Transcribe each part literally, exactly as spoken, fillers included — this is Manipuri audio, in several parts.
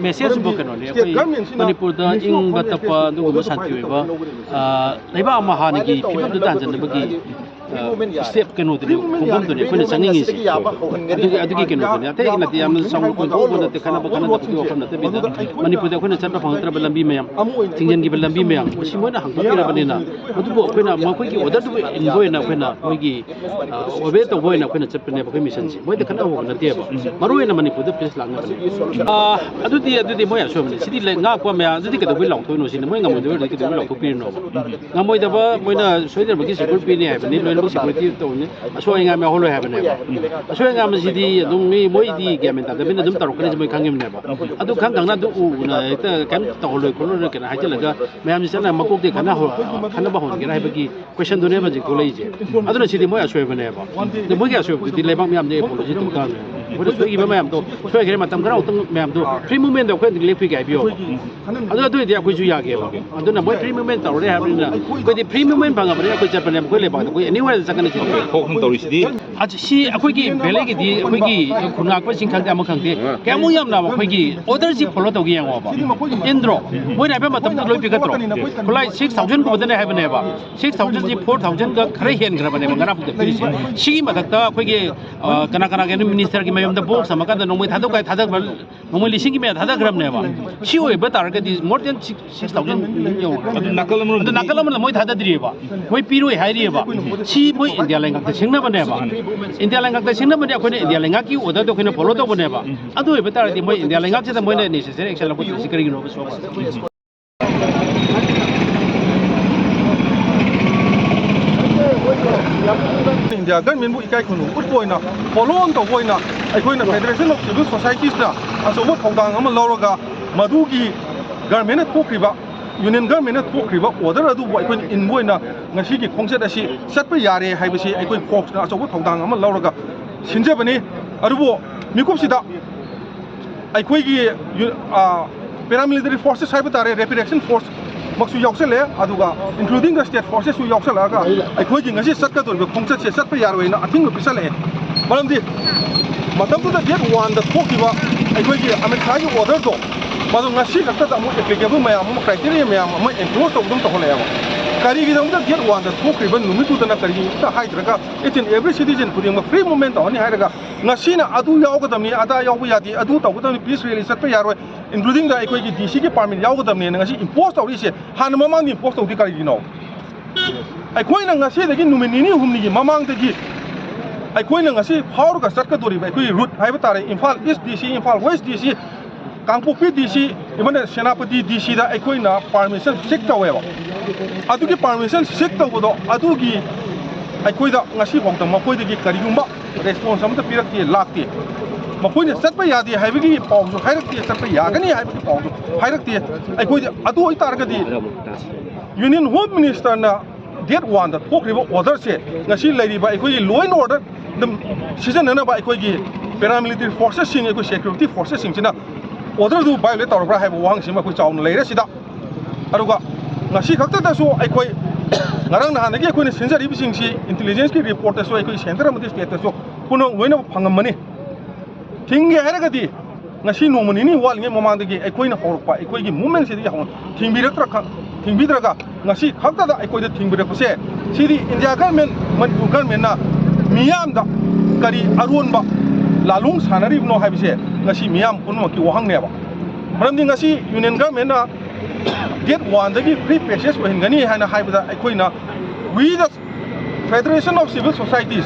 ꯃꯦꯁꯦꯖꯁꯤꯕꯨ ꯀꯩꯅꯣꯅꯤ, ꯑꯩꯈꯣꯏ ꯃꯅꯤꯄꯨꯔꯗ ꯏꯪꯕ ꯇꯞꯄ ꯑꯗꯨꯒꯨꯝꯕ ꯁꯥꯟꯇꯤ ꯑꯣꯏꯕ, ꯑ, ꯂꯩꯕꯥꯛ ꯑꯃ ꯍꯥꯟꯅꯒꯤ ꯐꯤꯕꯝꯗꯨꯗ ꯍꯟꯖꯟꯅꯕꯒꯤ, ꯑ, ꯁ꯭ꯇꯦꯞ ꯀꯩꯅꯣꯗꯨꯅꯤ, ꯈꯣꯡꯐꯝꯗꯨꯅꯤ ꯑꯩꯈꯣꯏꯅ ꯆꯪꯅꯤꯡꯉꯤꯁꯦ꯫ ꯑꯗꯨꯒꯤ, ꯑꯗꯨꯒꯤ ꯀꯩꯅꯣꯗꯨꯅꯤ꯫ ꯑꯇꯩ ꯅꯠꯇꯦ, ꯌꯥꯝꯅ ꯆꯥꯎꯅ ꯀꯣꯟꯊꯣꯛꯄ ꯅꯠꯇꯦ, ꯈꯠꯅꯕ ꯈꯠꯅꯗꯕꯒꯤ ꯋꯥꯐꯝ ꯅꯠꯇꯕꯤꯗ, ꯃꯅꯤꯄꯨꯔꯗ ꯑꯩꯈꯣꯏꯅ ꯆꯠꯄ ꯐꯪꯉꯛꯇ꯭ꯔꯕ ꯂꯝꯕꯤ ꯃꯌꯥꯝ, ꯊꯤꯡꯖꯤꯟꯈꯤꯕ ꯂꯝꯕꯤ ꯃꯌꯥꯝ, ꯃꯁꯤ ꯃꯣꯏꯅ ꯍꯥꯡꯗꯣꯛꯄꯤꯔꯕꯅꯤꯅ, ꯃꯗꯨꯕꯨ ꯑꯩꯈꯣꯏꯅ ꯃꯈꯣꯏꯒꯤ ꯑꯣꯔꯗꯔꯗꯨꯕꯨ ꯏꯟꯕ ꯑꯣꯏꯅ ꯑꯩꯈꯣꯏꯅ ꯃꯣꯏꯒꯤ, ꯑ, ꯑꯣꯕꯦ ꯇꯧꯕ ꯑꯣꯏꯅ ꯑꯩꯈꯣꯏꯅ ꯆꯠꯄꯅꯦꯕ ꯑꯩꯈꯣꯏ ꯃꯤꯁꯟꯁꯦ꯫ ꯃꯣꯏꯗ ꯈꯠꯅ ꯍꯧꯕ ꯅꯠꯇꯦꯕ꯫ ꯃꯔꯨ ꯑꯣꯏꯅ ꯃꯅꯤꯄꯨꯔꯗ ꯄꯤꯁ ꯂꯥꯛꯅꯕꯅꯦ꯫ ꯑ, ꯑꯗꯨꯗꯤ, ꯑꯗꯨꯗꯤ ꯃꯣꯏ ꯑꯁꯣꯏꯕꯅꯦ꯫ ꯁꯤꯗꯤ ꯂꯩ-, ꯉꯥꯛꯄ ꯃꯌꯥꯝ, ꯑꯗꯨꯗꯤ ꯀꯩꯗꯧꯕꯩ ꯂꯥꯎꯊꯣꯛꯏꯅꯣ ꯁꯤꯅꯤ꯫ ꯃꯣꯏ ꯉꯝꯃꯣꯏꯗꯕ ꯑꯣꯏꯔꯗꯤ ꯀꯩꯗꯧꯕꯩ ꯂꯥꯎꯊꯣꯛꯄꯤꯔꯤꯅꯣꯕ? ꯉꯝꯃꯣꯏꯗꯕ, ꯃꯣꯏꯅ ꯁꯣꯏꯗꯅꯃꯛꯀꯤ ꯁꯦꯀ꯭ꯌꯨꯔꯤꯇꯤ ꯄꯤꯅꯤ ꯍꯥꯏꯕꯅꯤ, ꯂꯣꯏꯅꯃꯛ ꯁꯦꯀ꯭ꯌꯨꯔꯤꯇꯤ ꯇꯧꯅꯤ꯫ ꯑꯁꯣꯏ ꯑꯉꯥꯝ ꯌꯥꯎꯍꯜꯂꯣꯏ ꯍꯥꯏꯕꯅꯦꯕ꯫ ꯑꯁꯣꯏ ꯑꯉꯥꯝ ꯑꯁꯤꯗꯤ ꯑꯗꯨꯝ ꯃꯤ, ꯃꯣꯏꯗꯤ ꯒ꯭ꯌꯥꯟ ꯃꯦꯟ ꯇꯥꯗꯕꯅꯤꯅ ꯑꯗꯨꯝ ꯇꯧꯔꯛꯀꯅꯤꯁꯦ ꯃꯣꯏ ꯈꯪꯉꯤꯕꯅꯦꯕ꯫ ꯑꯗꯨ ꯈꯪ ꯈꯪꯅ ꯑꯗꯨ ꯎ ꯎꯅ ꯍꯦꯛꯇ ꯀꯩꯝ ꯇꯧꯍꯜꯂꯣꯏ ꯈꯣꯠꯂꯣꯏ ꯀꯩꯅꯣ ꯍꯥꯏꯖꯤꯜꯂꯒ ꯃꯌꯥꯝꯁꯤ ꯆꯠꯂꯒ ꯃꯀꯣꯛꯇꯩ ꯈꯟꯅ ꯍꯧ-, ꯈꯟꯅꯕ ꯍꯧꯍꯟꯒꯦꯔꯥ ꯍꯥꯏꯕꯒꯤ ꯀꯣꯏꯁꯟꯗꯨꯅꯦꯕ ꯍꯧꯖꯤꯛ ꯊꯣꯛꯂꯛꯏꯁꯦ꯫ ꯑꯗꯨꯅ ꯁꯤꯗꯤ ꯃꯣꯏ ꯑꯁꯣꯏꯕꯅꯦꯕ꯫ ꯑꯗꯨ ꯃꯣꯏꯒꯤ ꯑꯁꯣꯏꯕꯗꯨꯗꯤ ꯂꯩꯕꯥꯛ ꯃꯤꯌꯥꯝꯗ ꯑꯦꯄꯣꯂꯣꯖꯤ ꯇꯧ ꯇꯥꯕꯅꯦ꯫ ꯑꯩꯈꯣꯏꯅ ꯁꯣꯏꯈꯤꯕ ꯃꯌꯥꯝꯗꯣ, ꯁꯣꯏꯈ꯭ꯔꯦ, ꯃꯇꯝ ꯈꯔ ꯑꯃꯨꯛꯇꯪ ꯃꯌꯥꯝꯗꯣ ꯐ꯭ꯔꯤ ꯃꯨꯚꯃꯦꯟꯗꯣ ꯑꯩꯈꯣꯏ ꯑꯗꯨꯝ ꯂꯦꯞꯄꯤꯒꯦ ꯍꯥꯏꯕꯤꯌꯣꯕ꯫ ꯑꯗꯨ, ꯑꯗꯨ ꯑꯣꯏꯗꯤ ꯑꯩꯈꯣꯏꯁꯨ ꯌꯥꯒꯦꯕ꯫ ꯑꯗꯨꯅ ꯃꯣꯏ ꯐ꯭ꯔꯤ ꯃꯨꯚꯃꯦꯟ ꯇꯧꯔꯦ ꯍꯥꯏꯕꯅꯤꯅ ꯑꯩꯈꯣꯏꯗꯤ ꯐ꯭ꯔꯤ ꯃꯨꯚꯃꯦꯟ ꯐꯪꯉꯕꯅꯤꯅ ꯑꯩꯈꯣꯏ ꯆꯠꯄꯅꯦ, ꯑꯩꯈꯣꯏ ꯂꯩꯕꯥꯛꯇ ꯑꯩꯈꯣꯏ ꯑꯦꯅꯤꯋꯦꯔꯗ ꯆꯠꯀꯅꯤ ꯁꯤꯗꯤ꯫ ꯊꯣꯛꯐꯝ ꯇꯧꯔꯤꯁꯤꯗꯤ꯫ ꯑꯁ, ꯁꯤ ꯑꯩꯈꯣꯏꯒꯤ ꯚꯦꯂꯤꯒꯤꯗꯤ ꯑꯩꯈꯣꯏꯒꯤ ꯈꯨꯟꯉꯥꯛꯄꯁꯤꯡ ꯈꯪꯗꯦ ꯑꯃ ꯈꯪꯗꯦ, ꯀꯌꯥꯃꯨꯛ ꯌꯥꯝꯅ ꯑꯩꯈꯣꯏꯒꯤ ꯑꯣꯔꯗꯔꯁꯤ ꯐꯣꯂꯣ ꯇꯧꯒꯦ ꯌꯦꯡꯉꯣꯕ꯫ ꯏꯟꯗ꯭ꯔꯣ? ꯃꯣꯏꯅ ꯍꯥꯏꯕ ꯃꯇꯝꯗ ꯂꯣꯏ ꯄꯤꯈꯠꯇ꯭ꯔꯣ? ꯈꯨꯠꯂꯥꯏ ꯁꯤꯛꯁ ꯊꯥꯎꯖꯟꯒꯨꯝꯕꯗꯅꯦ ꯍꯥꯏꯕꯅꯦꯕ꯫ ꯁꯤꯛꯁ ꯊꯥꯎꯖꯟꯁꯤ ꯐꯣꯔ ꯊꯥꯎꯖꯟꯒ ꯈꯔ ꯍꯦꯟꯈ꯭ꯔꯕꯅꯦꯕ ꯉꯔꯥꯡ ꯐꯥꯎꯗ ꯄꯤꯔꯤꯁꯦ꯫ ꯁꯤꯒꯤ ꯃꯊꯛꯇ ꯑꯩꯈꯣꯏꯒꯤ, ꯑ, ꯀꯅꯥ ꯀꯅꯥꯒꯤ ꯃꯤꯅꯤꯁꯇꯔꯒꯤ ꯃꯌꯨꯝꯗ ꯕꯣꯛꯁ ꯑꯃꯀꯥꯟꯗ ꯅꯣꯡꯃꯩ ꯊꯥꯗꯣꯛ ꯀꯥꯏ ꯊꯥꯗꯈ꯭ꯔ, ꯅꯣꯡꯃꯩ ꯂꯤꯁꯤꯡꯒꯤ ꯃꯌꯥ ꯊꯥꯗꯈ꯭ꯔꯕꯅꯦꯕ꯫ ꯁꯤ ꯑꯣꯏꯕ ꯇꯥꯔꯒꯗꯤ more than six thousand ꯌꯧꯔꯦ꯫ ꯑꯗꯨ ꯅꯥꯀꯜ ꯑꯃꯔꯣꯝꯗ ꯑꯗꯨ ꯅꯥꯀꯜ ꯑꯃꯅ ꯃꯣꯏ ꯊꯥꯗꯗ꯭ꯔꯤꯑꯕ꯫ ꯃꯣꯏ ꯄꯤꯔꯣꯏ ꯍꯥꯏꯔꯤꯑꯕ꯫ ꯁꯤ ꯃꯣꯏ ꯏꯟꯗꯤꯌꯥ ꯂꯩꯉꯥꯛꯇ ꯁꯤꯡꯅꯕꯅꯦꯕ꯫ ꯏꯟꯗꯤꯌꯥ ꯂꯩꯉꯥꯛꯇ ꯁꯤꯡꯅꯕꯅꯦ, ꯑꯩꯈꯣꯏꯅ ꯏꯟꯗꯤꯌꯥ ꯂꯩꯉꯥꯛꯀꯤ ꯑꯣꯔꯗꯔꯗꯣ ꯑꯩꯈꯣꯏꯅ ꯐꯣꯂꯣ ꯇꯧꯕꯅꯦꯕ꯫ ꯑꯗꯨ ꯑꯣꯏꯕ ꯇꯥꯔꯗꯤ ꯃꯣꯏ ꯏꯟꯗꯤꯌꯥ ꯂꯩꯉꯥꯛꯁꯤꯗ ꯃꯣꯏꯅ ꯅꯦꯁꯦꯁꯔꯤ ꯑꯦꯛꯁꯟ ꯂꯧꯈꯠꯇ꯭ꯔꯤꯁꯤ ꯀꯔꯤꯒꯤꯅꯣꯕ ꯁꯣꯝ? ꯏꯟꯗꯤꯌꯥ ꯒꯔꯃꯦꯟꯕꯨ ꯏꯀꯥꯏ ꯈꯨꯝꯅꯕ ꯎꯠꯄ ꯑꯣꯏꯅ, ꯐꯣꯂꯣ ꯑꯣꯟ ꯇꯧꯕ ꯑꯣꯏꯅ ꯑꯩꯈꯣꯏꯅ Federation of Civil Societiesꯅ ꯑꯆꯧꯕ ꯊꯧꯗꯥꯡ ꯑꯃ ꯂꯧꯔꯒ ꯃꯗꯨꯒꯤ ꯒꯔꯃꯦꯟꯅ ꯊꯣꯛꯈ꯭ꯔꯤꯕ, ꯌꯨꯅꯤꯌꯟ ꯒꯔꯃꯦꯟꯅ ꯊꯣꯛꯈ꯭ꯔꯤꯕ ꯑꯣꯔꯗꯔ ꯑꯗꯨꯕꯨ ꯑꯩꯈꯣꯏꯅ ꯏꯟꯕ ꯑꯣꯏꯅ ꯉꯁꯤꯒꯤ ꯈꯣꯡꯆꯠ ꯑꯁꯤ ꯆꯠꯄ ꯌꯥꯔꯦ ꯍꯥꯏꯕꯁꯤ ꯑꯩꯈꯣꯏ ꯐꯣꯛꯁꯅ ꯑꯆꯧꯕ ꯊꯧꯗꯥꯡ ꯑꯃ ꯂꯧꯔꯒ ꯁꯤꯟꯖꯕꯅꯤ꯫ ꯑꯗꯨꯕꯨ ꯃꯤꯀꯨꯞꯁꯤꯗ ꯑꯩꯈꯣꯏꯒꯤ ꯌꯨ-, ꯑ, Paramilitary forces ꯍꯥꯏꯕ ꯇꯥꯔꯦ, rapid action force ꯃꯛꯁꯨ ꯌꯥꯎꯁꯜꯂꯦ, ꯑꯗꯨꯒ including the state forces ꯁꯨ ꯌꯥꯎꯁꯜꯂꯛꯑꯒ ꯑꯩꯈꯣꯏꯒꯤ ꯉꯁꯤ ꯆꯠꯀꯗꯧꯔꯤꯕ ꯈꯣꯡꯆꯠꯁꯦ ꯆꯠꯄ ꯌꯥꯔꯣꯏꯅ ꯑꯊꯤꯡꯕ ꯄꯤꯁꯜꯂꯛꯑꯦ꯫ ꯃꯔꯝꯗꯤ ꯃꯇꯝꯗꯨꯗ date one ꯗ ꯊꯣꯛꯈꯤꯕ ꯑꯩꯈꯣꯏꯒꯤ ꯑꯃꯤꯠ ꯁꯥꯍꯒꯤ order ꯗꯣ, ꯃꯗꯨ ꯉꯁꯤ ꯈꯛꯇꯗ ꯑꯃꯨꯛ applicable ꯃꯌꯥꯝ ꯑꯃ, criteria ꯃꯌꯥꯝ ꯑꯃ enforce ꯇꯧꯕꯗꯧ ꯇꯧꯍꯜꯂꯛꯑꯦꯕ꯫ ꯀꯔꯤꯒꯤꯗꯃꯛꯇ date one ꯗ ꯊꯣꯛꯈ꯭ꯔꯤꯕ ꯅꯨꯃꯤꯠꯇꯨꯗꯅ ꯀꯔꯤꯒꯤꯗꯃꯛꯇ ꯍꯥꯏꯗ꯭ꯔꯒ each and every citizen ꯈꯨꯗꯤꯡꯃꯛ free movement ꯇꯧꯍꯟꯅꯤ ꯍꯥꯏꯔꯒ, ꯉꯁꯤꯅ ꯑꯗꯨ ꯌꯥꯎꯒꯗꯕꯅꯤ, ꯑꯗꯥ ꯌꯥꯎꯕ ꯌꯥꯗꯦ, ꯑꯗꯨ ꯇꯧꯒꯗꯕꯅꯤ, peace rally ꯆꯠꯄ ꯌꯥꯔꯣꯏ, including the ꯑꯩꯈꯣꯏꯒꯤ DC ꯒꯤ permit ꯌꯥꯎꯒꯗꯕꯅꯦꯅ ꯉꯁꯤ impose ꯇꯧꯔꯤꯁꯦ, ꯍꯥꯟꯅ ꯃꯃꯥꯡꯗ impose ꯇꯧꯗꯦ ꯀꯔꯤꯒꯤꯅꯣ? ꯑꯩꯈꯣꯏꯅ ꯉꯁꯤꯗꯒꯤ ꯅꯨꯃꯤꯠ ꯅꯤꯅꯤ ꯍꯨꯝꯅꯤꯒꯤ ꯃꯃꯥꯡꯗꯒꯤ ꯑꯩꯈꯣꯏꯅ ꯉꯁꯤ ꯐꯥꯎꯔꯒ ꯆꯠꯀꯗꯧꯔꯤꯕ ꯑꯩꯈꯣꯏꯒꯤ route ꯍꯥꯏꯕ ꯇꯥꯔꯦ, Imphal East DC, Imphal West DC, ꯀꯥꯡꯄꯣꯛꯄꯤ DC, even ꯁꯦꯅꯥꯄꯇꯤ DC ꯗ ꯑꯩꯈꯣꯏꯅ permission seek ꯇꯧꯋꯦꯕ꯫ ꯑꯗꯨꯒꯤ permission seek ꯇꯧꯕꯗꯣ, ꯑꯗꯨꯒꯤ ꯑꯩꯈꯣꯏꯗ ꯉꯁꯤ ꯐꯥꯎꯗ ꯃꯈꯣꯏꯗꯒꯤ ꯀꯔꯤꯒꯨꯝꯕ response ꯑꯃꯠꯇ ꯄꯤꯔꯛꯇꯦ, ꯂꯥꯛꯇꯦ꯫ ꯃꯈꯣꯏꯅ ꯆꯠꯄ ꯌꯥꯗꯦ ꯍꯥꯏꯕꯒꯤ ꯄꯥꯎꯁꯨ ꯍꯥꯏꯔꯛꯇꯦ, ꯆꯠꯄ ꯌꯥꯒꯅꯤ ꯍꯥꯏꯕꯒꯤ ꯄꯥꯎꯁꯨ ꯍꯥꯏꯔꯛꯇꯦ꯫ ꯑꯩꯈꯣꯏꯗꯤ ꯑꯗꯨ ꯑꯣꯏꯇꯥꯔꯒꯗꯤ Union Home Minister ꯅ date one ꯗ ꯊꯣꯛꯈ꯭ꯔꯤꯕ order ꯁꯦ ꯉꯁꯤ ꯂꯩꯔꯤꯕ ꯑꯩꯈꯣꯏꯒꯤ law and order ꯑꯗꯨꯝ ꯁꯤꯖꯤꯟꯅꯅꯕ ꯑꯩꯈꯣꯏꯒꯤ paramilitary forces ꯁꯤꯡ, ꯑꯩꯈꯣꯏ security forces ꯁꯤꯡꯁꯤꯅ order ꯗꯨ violate ꯇꯧꯔꯕ꯭ꯔꯥ ꯍꯥꯏꯕ ꯋꯥꯍꯪꯁꯤꯃ ꯑꯩꯈꯣꯏ ꯆꯥꯎꯅ ꯂꯩꯔꯦ ꯁꯤꯗ꯫ ꯑꯗꯨꯒ ꯉꯁꯤ ꯈꯛꯇꯗꯁꯨ ꯑꯩꯈꯣꯏ ꯉꯔꯥꯡ ꯅꯍꯥꯟꯗꯒꯤ ꯑꯩꯈꯣꯏꯅ ꯁꯤꯟꯖꯔꯤꯕꯁꯤꯡꯁꯤ intelligence ꯀꯤ report ꯇꯁꯨ, ꯑꯩꯈꯣꯏ centre ꯑꯃꯗꯤ state ꯇꯁꯨ ꯄꯨꯝꯅꯃꯛ ꯂꯣꯏꯅꯃꯛ ꯐꯪꯉꯝꯃꯅꯤ꯫ ꯊꯤꯡꯒꯦ ꯍꯥꯏꯔꯒꯗꯤ ꯉꯁꯤ ꯅꯣꯡꯃ ꯅꯤꯅꯤ ꯋꯥꯠꯂꯤꯉꯩ ꯃꯃꯥꯡꯗꯒꯤ ꯑꯩꯈꯣꯏꯅ ꯍꯧꯔꯛꯄ ꯑꯩꯈꯣꯏꯒꯤ movement ꯁꯤꯗꯒꯤ ꯍꯧꯅ ꯊꯤꯡꯕꯤꯔꯛꯇ꯭ꯔ ꯈ-, ꯊꯤꯡꯕꯤꯗ꯭ꯔꯒ ꯉꯁꯤ ꯈꯛꯇꯗ ꯑꯩꯈꯣꯏꯗ ꯊꯤꯡꯕꯤꯔꯛꯄꯁꯦ, ꯁꯤꯗꯤ India government, ꯃꯅꯤꯄꯨꯔ government ꯅ ꯃꯤꯌꯥꯝꯗ ꯀꯔꯤ ꯑꯔꯣꯟꯕ ꯂꯥꯂꯣꯡ ꯁꯥꯟꯅꯔꯤꯕꯅꯣ ꯍꯥꯏꯕꯁꯦ ꯉꯁꯤ ꯃꯤꯌꯥꯝ ꯄꯨꯝꯅꯃꯛꯀꯤ ꯋꯥꯍꯪꯅꯦꯕ꯫ ꯃꯔꯝꯗꯤ ꯉꯁꯤ Union Government ꯅ date one ꯗꯒꯤ free passage ꯑꯣꯏꯍꯟꯒꯅꯤ ꯍꯥꯏꯅ ꯍꯥꯏꯕꯗ ꯑꯩꯈꯣꯏꯅ, we the Federation of Civil Societies,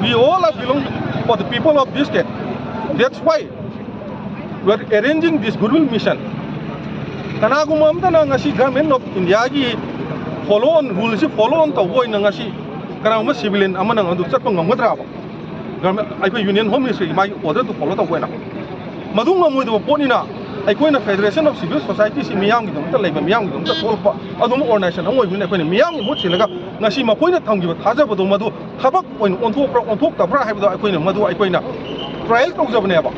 we all are belong for the people of this state. That's why we are arranging this goodwill mission. ꯀꯅꯥꯒꯨꯝꯕ ꯑꯃꯇꯅ ꯉꯁꯤ Government of India ꯒꯤ follow on, rule ꯁꯤ follow on ꯇꯧꯕ ꯑꯣꯏꯅ ꯉꯁꯤ ꯀꯅꯥꯒꯨꯝꯕ civilian ꯑꯃꯅ ꯑꯗꯨ ꯆꯠꯄ ꯉꯝꯒꯗ꯭ꯔꯥꯕ? Government, ꯑꯩꯈꯣꯏ Union Home Ministry ꯒꯤ ꯃꯥꯒꯤ order ꯗꯨ follow ꯇꯧꯕ ꯑꯣꯏꯅ? ꯃꯗꯨ ꯉꯝꯃꯣꯏꯗꯕ ꯄꯣꯠꯅꯤꯅ, ꯑꯩꯈꯣꯏꯅ Federation of Civil Society ꯁꯤ ꯃꯤꯌꯥꯝꯒꯤꯗꯃꯛꯇ ꯂꯩꯕ, ꯃꯤꯌꯥꯝꯒꯤꯗꯃꯛꯇ ꯊꯣꯛꯂꯛꯄ ꯑꯗꯨꯝꯕ organization ꯑꯃ ꯑꯣꯏꯕꯅꯤꯅ ꯑꯩꯈꯣꯏꯅ ꯃꯤꯌꯥꯝꯒꯤ ꯃꯍꯨꯠ ꯁꯤꯜꯂꯒ ꯉꯁꯤ ꯃꯈꯣꯏꯅ ꯊꯝꯈꯤꯕ ꯊꯥꯖꯕꯗꯣ ꯃꯗꯨ ꯊꯕꯛ ꯑꯣꯏꯅ ꯑꯣꯟꯊꯣꯛꯄ꯭ꯔꯥ ꯑꯣꯟꯊꯣꯛꯇꯕ꯭ꯔꯥ ꯍꯥꯏꯕꯗꯣ ꯑꯩꯈꯣꯏꯅ, ꯃꯗꯨ ꯑꯩꯈꯣꯏꯅ trial ꯇꯧꯖꯕꯅꯦꯕ꯫